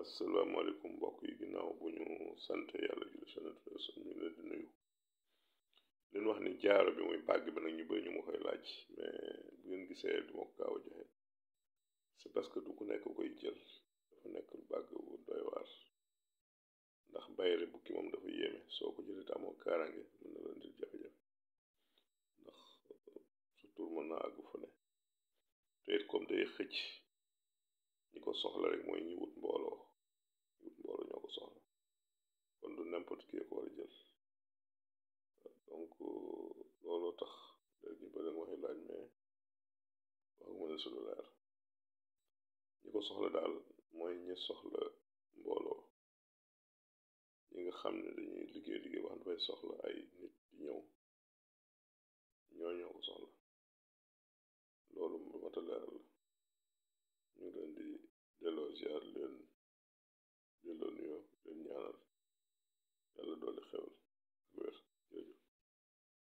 asalaamaaleykum mbokk yi ginnaaw bu ñu sante yàlla julli sonant ñu leen di nuyu leen wax ni jaaro bi muy bàgg bi nag ñu bëri ñu ma koy laaj mais bu ngeen gisee du ma ko gaaw a joxe c'est parce que du ku nekk koy jël dafa nekk bàgg bu doy waar ndax bayre bukki moom dafa yéeme soo ko jëlee te amoo kaaraange mën na la indil jafe-jafe ndax surtout mën naa àgg fu ne te it comme day xëcc ñi ko soxla rek mooy ñi wut mbooloo ñoo ko soxla kon du n'importe qui ko war a jël donc looloo tax léegi ñu bëri waxi laaj mais waxuma ne su lu leer ñi ko soxla daal mooy ñi soxla mbooloo ñi nga xam ne dañuy liggéey wax dafay soxla ay nit di ñëw ñoo ko soxla loolu mat a leeral la ñu ngi leen di